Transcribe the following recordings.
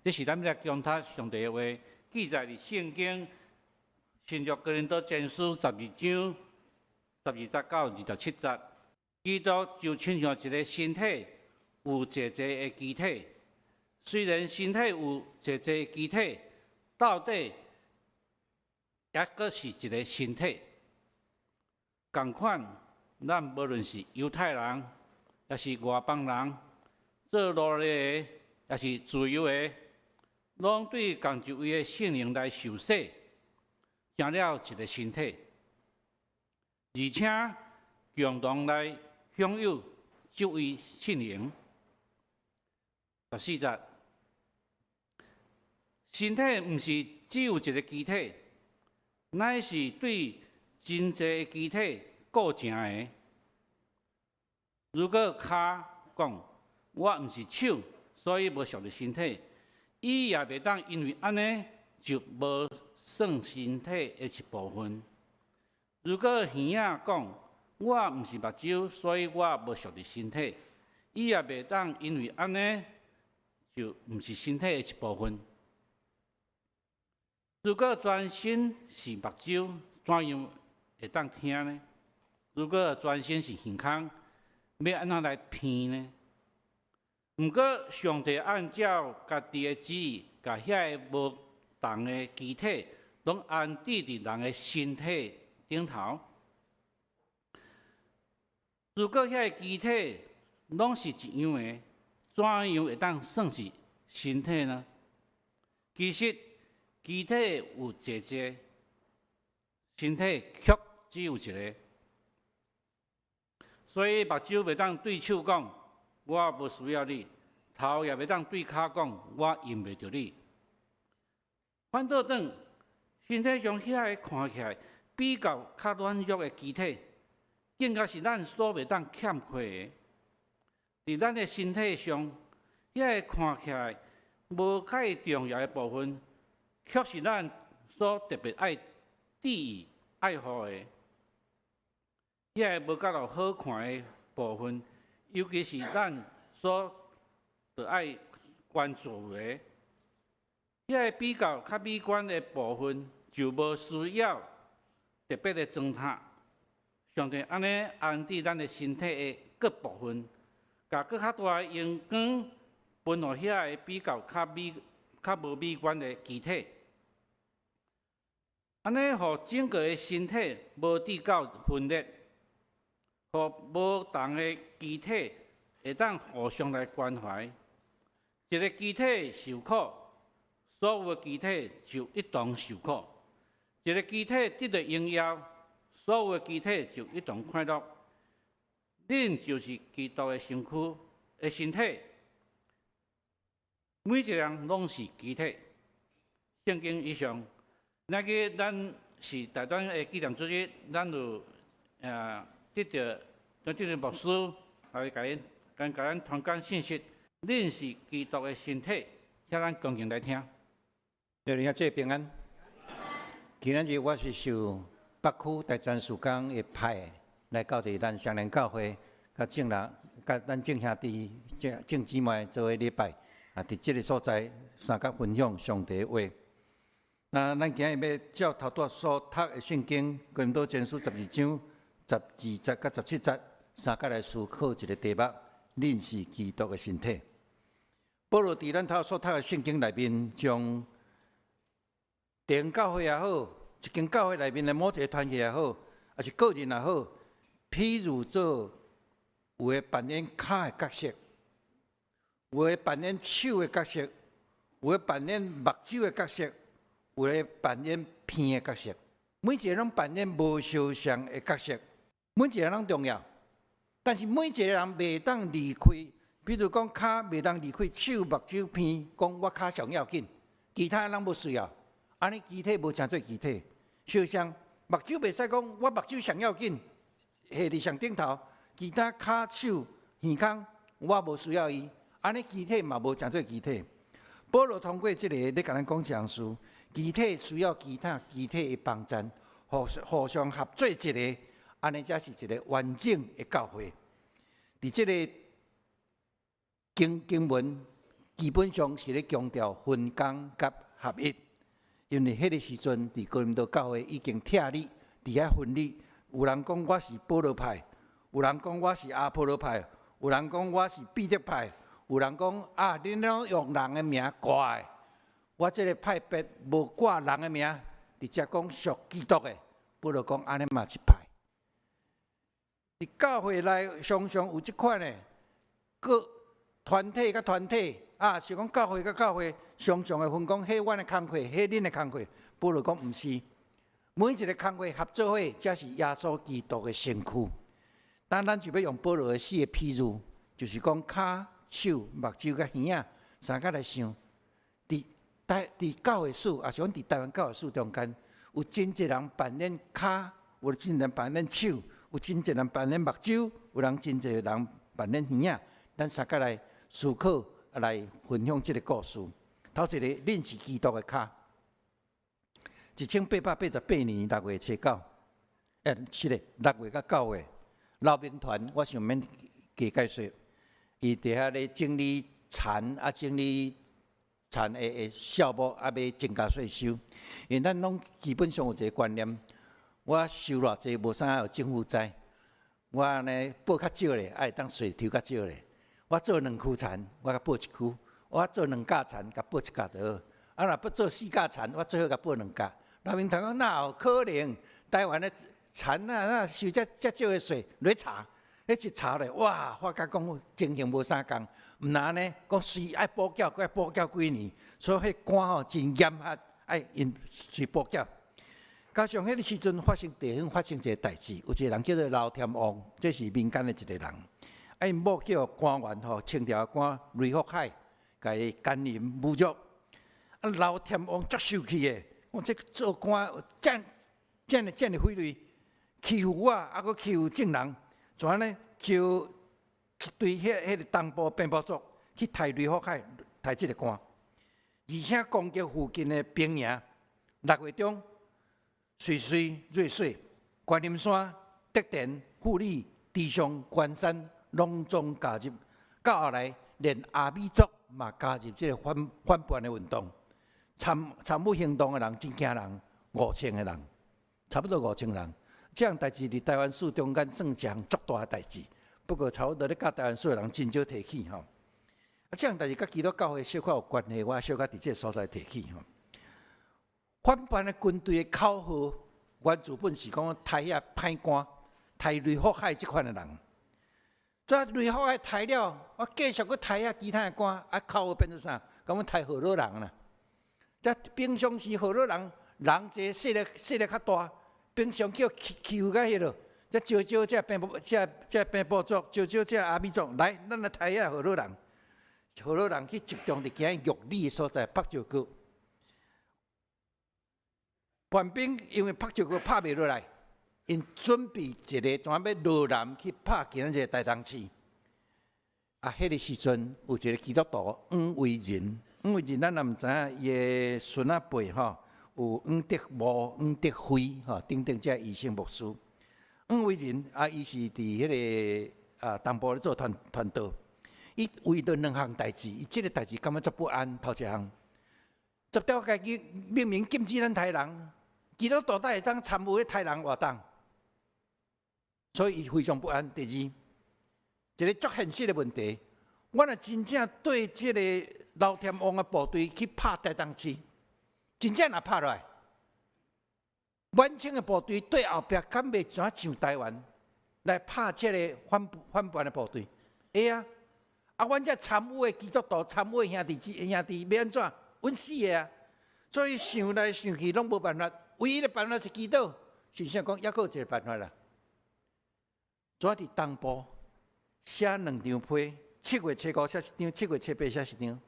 這是咱欲來恭讀上帝的話，記載佇聖經新約哥林多前書12章12節到27節。基督就親像一个身體，有濟濟的肢體。雖然身體有濟濟肢體，到底猶閣是一个身體。仝款，咱無論是猶太人，抑是外邦人，做奴隸的，抑是自由的，攏對仝一位的聖靈來受洗，成了一个身體，而且共同來享有這位聖靈。14節，身體毋是只有一个肢體，乃是對真濟肢體構成的。如果跤講我毋是手，所以無屬佇身體，伊也袂當因為按呢就無算身體的一部分。如果耳仔講我毋是目睭，所以我無屬佇身體，伊也袂當因為按呢就毋是身體的一部分。如果全身是目睭，怎樣會當聽呢？如果全身是耳孔，欲按怎來鼻呢？毋過上帝按照家己的旨意，共遐个無仝的肢體，攏安置佇人的身體頂頭。如果遐个肢體攏是一樣的，怎樣會當算是身體呢？其實肢體有濟濟，身體卻只有一个。所以目睭袂當對手講，我無需要你；頭也袂當對跤講，我用袂著你。反倒轉，身體上遐个看起來比較較軟弱的肢體，更加是咱所袂當欠缺的。佇咱的身體上，遐个看起來無介重要的部分，卻是咱所特別愛注意、愛護的。遐个無夠落好看的部分，尤其是咱所著愛關注的。遐個比較較美觀的部分，就無需要特別的糟蹋。上帝按呢安置咱的身體的各部分，共閣較大的榮光分予遐个比較較美、較無美觀的肢體。按呢，予整個的身體無致到分裂，予無仝的肢體會當互相來關懷。一个肢體受苦，所有的肢體就一同受苦；一个肢體得著榮耀，所有的肢體就一同快樂。恁就是基督的身軀的身體，每一个人攏是肢體。聖經以上，那個咱是大短的紀念主日，咱有得著張志牧師來共𪜶共咱傳講信息。恁是基督的身體，請咱恭敬來聽。各位兄弟平安。今仔日我是受北區大專事工的派來到佇咱雙連教會，佮眾人、佮咱眾兄弟、眾眾姊妹做伙禮拜，啊，佇這个所在相佮分享上帝話。那咱今日欲照頭拄仔所讀的聖經，哥林多前書12章12節佮17節，相佮來思考一个題目：恁是基督的身體。保羅佇咱頭所讀的聖經內面，將地方教會也好，一間教會內面的某一个團體也好，抑是個人也好，譬如做有的扮演跤的角色，有的扮演手的角色，有的扮演目睭的角色，有的扮演鼻的角色。每一个攏扮演無相像的角色，每一个攏重要，但是每一个人袂當離開。比如講，跤袂當離開手、目睭、鼻，講我跤上要緊，其他攏無需要。按呢肢體無成做肢體。相像目睭袂使講我目睭上要緊，下佇上頂頭，其他跤手、耳孔我無需要伊。按呢肢體嘛無成做肢體。保羅通過這个咧共咱講一項事，肢體需要其他肢體的幫贊，互互相合做一个，按呢才是一个完整的教會。佇這个經經文，基本上是咧強調分工佮合一。因為彼个時陣，佇哥林多教會已經拆裂，佇遐分裂。有人講我是保羅派，有人講我是阿波羅派，有人講我是彼得派，有人講啊，恁攏用人的名掛的，我這个派別無掛人的名，直接講屬基督的。保羅講按呢嘛一派。佇教會內常常有這款的，各團體佮團體啊，是講教會佮教會常常會分講，彼阮的工課，彼恁的工課。保羅講毋是，每一个工課合做伙，才是耶穌基督的身軀。但咱就欲用保羅的四个譬喻，就是講跤手、目睭佮耳仔三个來想。佇教會史，抑是講佇台灣教會史中間，有真濟人扮演跤，有真濟人扮演手，有真濟人扮演目睭，有人真濟人扮演耳仔。咱三个來思考，來分享這个故事。頭一个，恁是基督的跤。1888年6月初9，是咧，6月佮9月，劉銘傳，我想免加解說，伊佇遐咧整理田啊，整理田的酵母，啊，欲增加稅收。因為咱攏基本上有一个觀念，我收偌濟無啥予政府知，我按呢報較少咧，愛當稅抽較少咧。我做兩區田，我共報一區；我做兩甲田，共報一甲就好。啊，若欲做四甲田，我最好共報兩甲。劉銘傳講哪有可能？台灣的田啊，哪收遮遮少的稅來查？彼一查咧，哇！發覺講情形無相仝，毋若按呢，講稅愛補繳，閣愛補繳幾年，所以彼官吼真嚴格，愛𪜶稅補繳。加上彼个時陣發生地方發生一个代誌，有一个人叫做劉添旺，這是民間的一个人。啊，𪜶某叫官員吼，清朝官雷福海，共伊姦淫侮辱。啊，劉添旺足受氣的，講這做官遮遮爾遮爾匪類，欺負我，啊，閣欺負眾人，怎按呢？招一隊彼个東部平埔族去刣雷福海，刣這个官，而且攻擊附近的兵營。6月中，瑞穗、瑞穗、觀音山、竹田、富里、池上、關山，攏總加入。到後來，連阿美族嘛加入這个反叛的運動。參與行動的人真驚人，5000个人，差不多5000人。這項代誌佇台灣史中間算一項足大的代誌。不過差不多咧教台灣史的人真少提起吼。啊，這項代誌佮基督教會小可有關係，我小可佇這个所在提起吼。反叛的軍隊的口號，原自本是講刣遐歹官、刣雷福海這款的人。這雷福海刣了，我繼續閣刣遐其他的官，啊，口號變做啥？講阮刣河洛人啦。這平常時河洛人人濟勢力較大，平常叫欺負甲彼落，這招招這平埔這這平埔族，招招這阿美族來，咱來刣遐河洛人。河洛人去集中佇今玉里的所在，北石角。叛兵因為北石角拍袂落來，𪜶準備一个怎欲落南去拍今仔日台東市。啊，彼个時陣有一个基督徒黃維仁，黃維仁咱也毋知影伊的孫仔輩吼，有黃德武、黃德輝吼等等這醫生牧師。黃維仁啊，伊是佇彼个東部咧做傳道，伊為著兩項代誌，伊這个代誌感覺足不安。頭一項，十條家己明明禁止咱刣人，基督徒才會當參與咧刣人活動，所以伊非常不安。第二，一个足現實的問題，我若真正對這个劉添旺的部隊去拍台東市，真正若拍落來，滿清的部隊對後壁敢袂怎上台灣來拍這个反叛的部隊？會啊！啊，阮這參與的基督徒、參與的兄弟姊兄弟欲按怎？阮死的啊！所以想來想去攏無辦法，唯一的辦法是祈禱。實際講，猶閣有一個辦法啦。怎佇東部寫兩張批，7月初5寫一張，7月初8寫一張，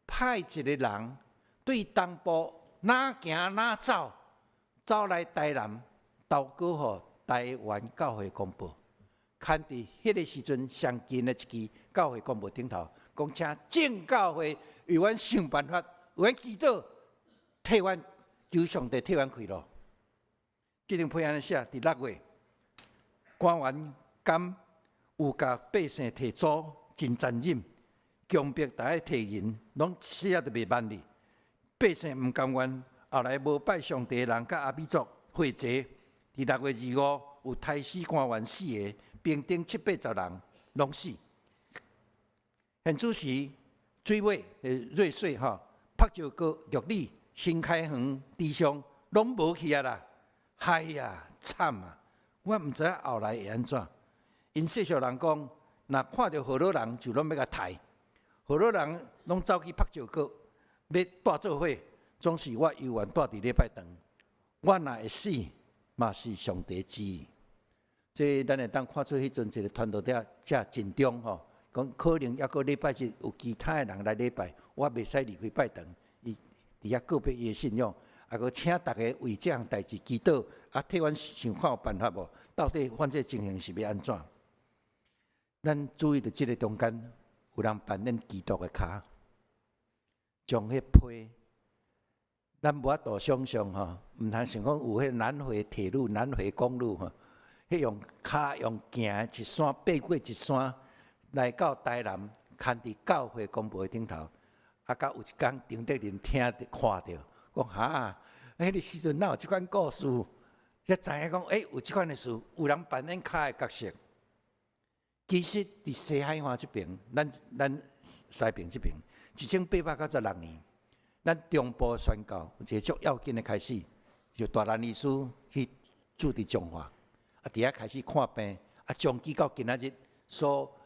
派一个人對東部哪行哪走，走來台南投稿予台灣教會公報，刊佇彼个時陣上近的一期教會公報頂頭，講請眾教會為阮想辦法，為阮祈禱，替阮求上帝替阮開路。這張批按呢寫，佇6月，官員敢有共百姓提阻，真殘忍，強迫逐家提銀，攏死啊都袂萬哩。百姓毋甘願，後來無拜上帝的人佮阿比族會齊，佇6月25，有刣死官員四个，兵丁七八十人，攏死。現此時水尾的瑞穗吼，朴石閣玉里、新開園、池上，攏無去啊啦！嗨呀，慘啊！我毋知影後來會按怎。𪜶世俗人講，若看著河洛人就攏欲共刣，河洛人攏走去朴石閣，欲蹛做伙，總是我猶原蹛佇禮拜堂。我若會死，嘛是上帝旨意。這咱會當看出彼陣一個傳道者遮盡忠吼，講可能猶閣禮拜日有其他的人來禮拜，我袂使離開拜堂。伊佇遐告白伊的信仰，啊，閣請逐家為這項代誌祈禱，啊，替阮想看有辦法無？到底反正情形是欲按怎？咱注意著這个中間有人扮演基督的跤，將彼批，咱無法度想象吼，毋通想講有彼南迴鐵路、南迴公路吼，彼用跤用行一山爬過一山，來到台南，牽佇教會公婆的頂頭，啊，到有一工張德林聽著看著，講哈，彼个時陣哪有這款故事？才知影講，欸，有這款的事，有人扮演跤的角色。其實佇西海岸這爿，咱西爿這爿，1896年，咱中部宣教有一个足要緊的開始，就大蘭醫師去駐佇彰化，啊，佇遐開始看病，啊，長期到今仔日所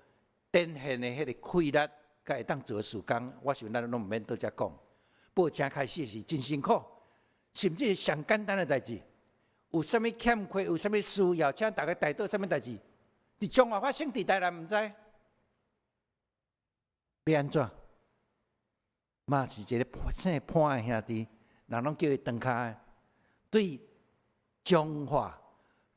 展現的彼个氣力，佮會當做的事工，我想咱攏毋免佇遮講。不過正開始是真辛苦，甚至上簡單的代誌，有啥物欠缺，有啥物需要，請逐家代禱啥物代誌，佇彰化發生，佇台南毋知，欲按怎？嘛是一个姓潘的兄弟，人攏叫伊長跤的，對彰化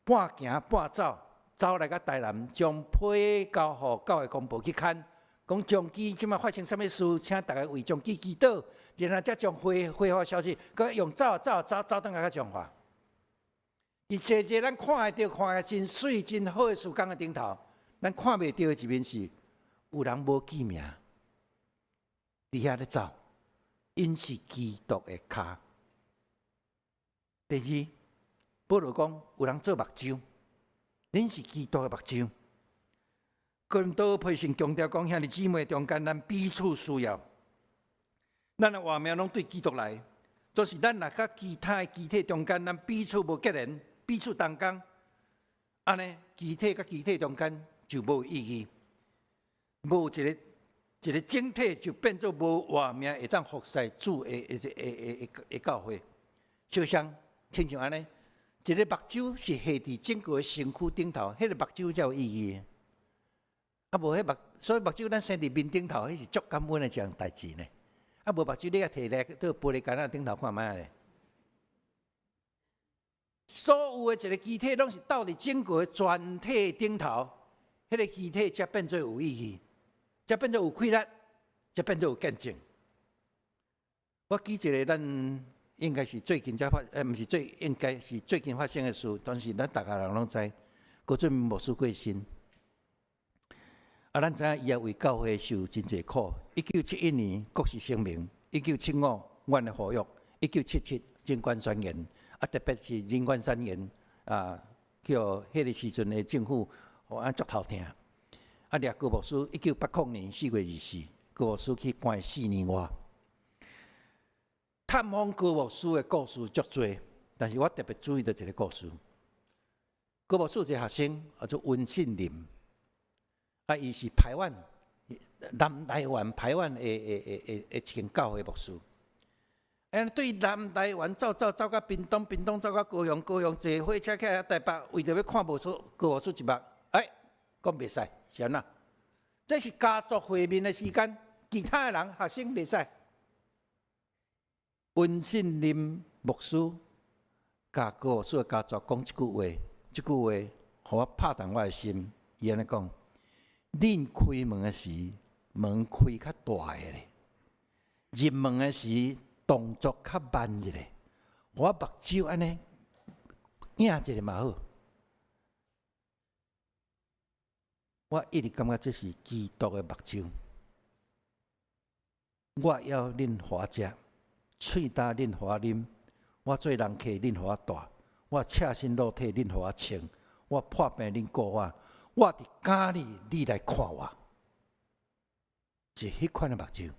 半行半走，走來到台南，將批交予教會公婆去牽，講彰基這擺發生啥物事，請逐家為彰基祈禱，然後才將恢恢復消息，閣用走走走走轉來到彰化。佇濟濟咱看會著、看會真媠、真好的事工的頂頭，咱看袂著的一面是有人無記名，佇遐咧走，𪜶是基督的跤。第二，保羅講有人做目睭，恁是基督的目睭。哥林多書信強調講，兄弟姊妹中間，咱彼此需要，咱的活命攏對基督來。就是咱若佮其他的肢體中間，咱彼此無結連，彼此同工，按呢，肢體佮肢體中間就無意義，無一个一个整體就變做無活命，會當服侍主的的的的的教會。就像親像按呢，一个目睭是繫佇整個身軀頂頭，彼个目睭才有意義。啊，無彼目，所以目睭咱生佇面頂頭，彼是足感恩的一項代誌呢。啊，無目睭你共提來佇玻璃桿仔頂頭看覓咧？所有的一个肢體攏是鬥佇整個全體頂頭，彼个肢體才變做有意義，才變做有氣力，才變做有見證。我舉一個咱應該是最近才發，毋是最應該是最近發生的事，但是咱逐家人攏知，郭俊明牧師過身。啊，咱知影伊也為教會受真濟苦。1971年國是聲明，1975阮的呼籲，1977人權宣言，啊，特別是人權宣言啊，叫彼个時陣的政府予咱足頭疼。啊，掠高牧師，1980年4月24，高牧師去關4年外。探訪高牧師的故事足濟，但是我特別注意著一个故事。高牧師有一个學生叫做溫信林。啊，伊是排灣南台灣排灣的的的的的一間教會牧師。欸，對南台灣走走走到屏東，屏東走到高雄，高雄坐火車起來台北，為著欲看牧師高牧師一目，欸，講袂使，是按怎？這是家族會面的時間，其他的人學生袂使。溫信林牧師共高牧師的家族講這句話，這句話予我拍動我的心。伊按呢講：恁開門的時，門開較大个咧；入門的時，動作較慢一下。我目睭按呢映一下嘛好。我一直感覺這是基督的目睭。我枵恁予我食，喙焦恁予我啉，我做人客恁予我蹛，我赤身露體恁予我穿，我破病恁顧我，我佇監裡你來看我，是彼款的目睭。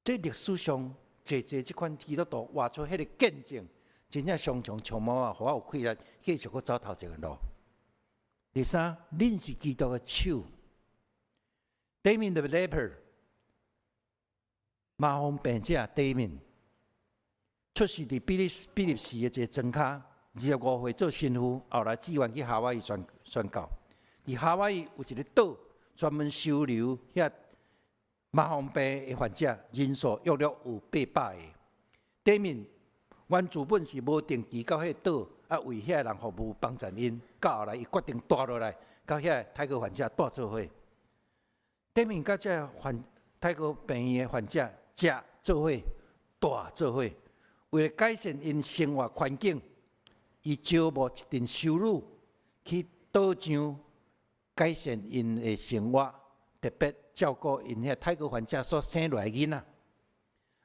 這歷史上濟濟這款基督徒活出彼个見證，真正常常充滿啊，予我有氣力繼續閣走頭前的路。第三，恁是基督的手。Damien the leper，麻風病者 Damien，出世佇比利時的一个莊跤，25歲做神父，後來志願去夏威夷宣教。佇夏威夷有一个島，專門收留遐麻風病的患者，人數約略有800個。Damien 原主本是無定期到彼个島，啊為遐人服務幫贊𪜶。到後來，伊決定蹛落來，佮遐泰國患者蹛做伙。Damien 佮這患泰國病院的患者食做伙，蹛做伙，為了改善𪜶生活環境，伊招募一陣修女去島上改善𪜶的生活，特別照顧𪜶遐泰國患者所生落來的囡仔。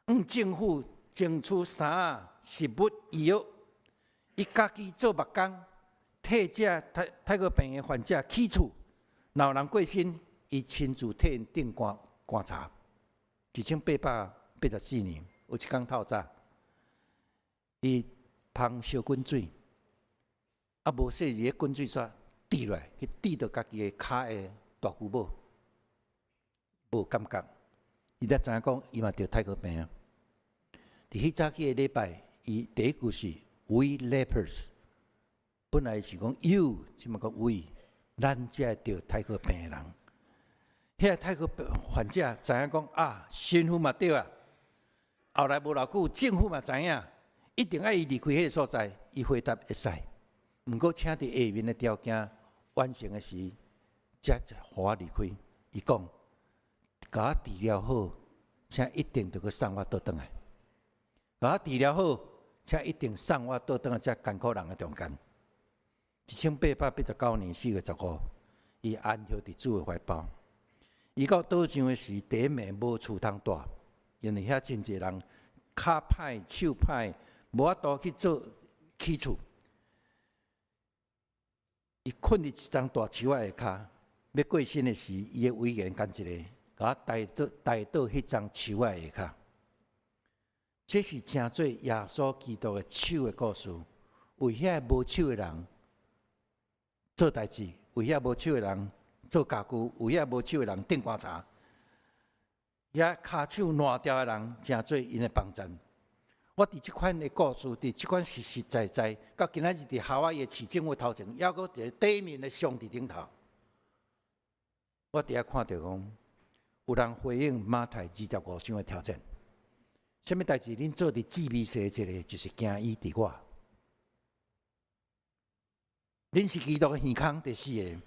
向政府爭取衫仔、食物、醫藥，伊家己做木工，替這泰國病院患者起厝。若有人過身，伊親自替𪜶釘棺棺材。1884年，有一工透早，伊捧燒滾水，啊無細膩，滾水煞滴落來，去滴著家己的跤的大舅母，無感覺。伊才知影講，伊嘛得泰國病啊。佇彼早起的禮拜，伊第一句是 “We lepers”，本來是講 “you”，這擺講 “we”，咱這得泰國病的人。遐泰國患者知影講啊，神父嘛著啊。後來無偌久，政府嘛知影，一定愛伊離開彼个所在。伊回答會使，毋過請佇下面的條件完成的時，才予我離開。伊講，共我治療好，請一定著閣送我倒轉來。共我治療好，請一定送我倒轉來這艱苦人的中間。1889年4月15，伊安歇佇主的懷抱。伊到島上的時，第一暝無厝通蹛，因為遐真濟人跤歹手歹，無法度去做起厝。伊睏佇一叢大樹仔下跤，欲過身的時，伊的遺言干一个，共我帶到彼叢樹仔下跤。這是成做耶穌基督的手的故事，為遐無手的人做代誌，為遐無手的人做家具，為遐無手的人釘棺材，遐跤手爛掉的人成做𪜶的幫贊。我佇這款的故事，佇這款實實在在，到今仔日佇夏威夷的市政府頭前，猶閣一個底面的像佇頂頭。我佇遐看著講，有人回應馬太25章的挑戰。啥物代誌？恁做佇至微細一个，就是行醫佇我。恁是基督的耳孔，第四个。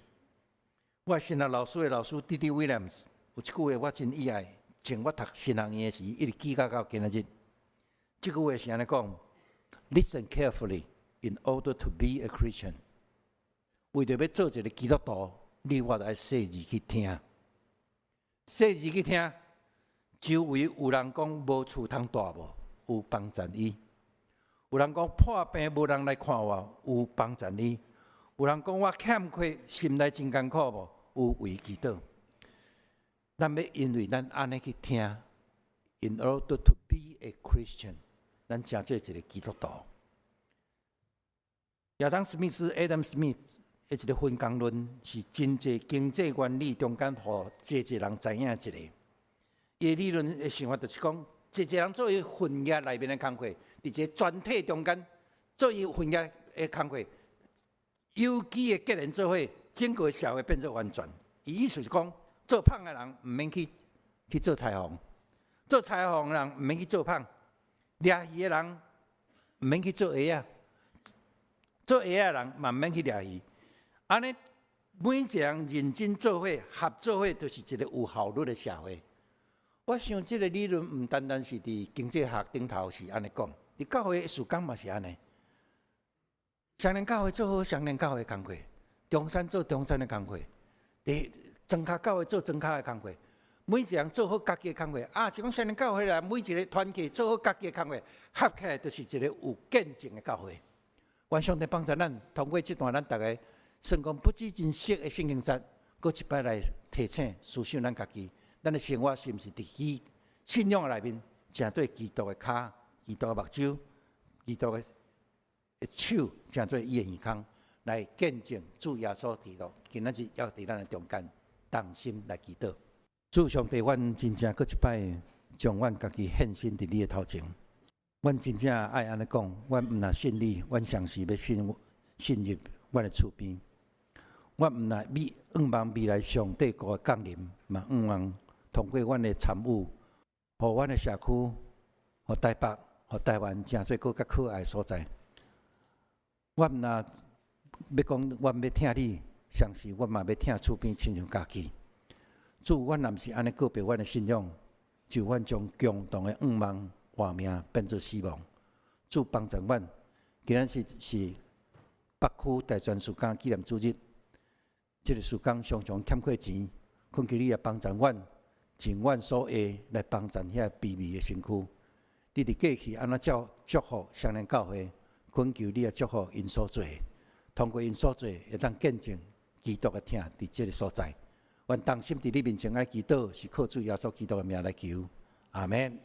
我神學老師的老師 D.D. Williams 有一句話我真喜愛，從我讀神學院的時，一直記到到今仔日。這句話是按呢講：Listen carefully in order to be a Christian。為著欲做一个基督徒，你我著愛細膩去聽，細膩去聽。周圍有人講無厝通蹛無？有幫贊伊。有人講破病無人來看我，有幫贊伊。有人講我欠缺，心內真艱苦無？有為祈禱。咱欲因為咱按呢去聽，in order to be a Christian，咱成做一个基督徒。亞當史密斯（Adam Smith）的一个分工論是真濟經濟原理中間，予濟濟人知影一个。伊的理論的想法就是講，濟濟人做伊份業內面的工課，佇一個全體中間做伊份業的工課，有機的結連做伙，整個社會變做完全。伊意思是講，做紡的人毋免去做裁縫，做裁縫的人毋免去做紡，掠魚的人毋免去做鞋仔，做鞋仔的人嘛毋免去掠魚。按呢，每一個人認真做伙、合做伙，就是一個有效率的社會。我想這个理論毋單單是佇經濟學頂頭是按呢講，佇教會的事工嘛是按呢。雙連教會做好雙連教會的工課，中山做中山的工課，佇莊跤教會做莊跤的工課，每一人做好家己的工課，啊，是講雙連教會啦，每一个團契做好家己的工課，合起來就是一个有見證的教會。願上帝幫助咱，通過這段咱逐个算講不只真熟的聖經節，閣一擺來提醒思想咱家己，咱的生活是毋是佇基信仰內面，成做基督的跤、基督的目睭、基督的手，成做伊的耳孔，來見證主耶穌基督。今仔日猶佇咱的中間，同心來祈禱。主上帝，阮真正閣一擺將阮家己獻身佇你的頭前。阮真正愛按呢講，阮毋若信你，阮常時欲信信入阮的厝邊。阮毋若未向望未來上帝國的降臨，嘛向望通過阮的參與，予阮的社區、予台北、予台灣成做閣較可愛的所在。阮毋若欲講，阮欲疼你，同時阮嘛欲疼厝邊親像家己。主，阮若毋是按呢告別阮的信仰，就阮將共同的向望活命變做死亡。主幫助阮，今仔日是北區大專事工紀念主日，這个事工常常欠缺錢，懇求你也幫助阮，盡阮所會來幫助遐卑微的身軀。你佇過去按怎照祝福雙連教會，懇求你也祝福𪜶所做，通過𪜶所做，會當見證基督的疼佇這个所在。阮同心佇你面前愛祈禱，是靠主耶穌基督的名來求，阿門。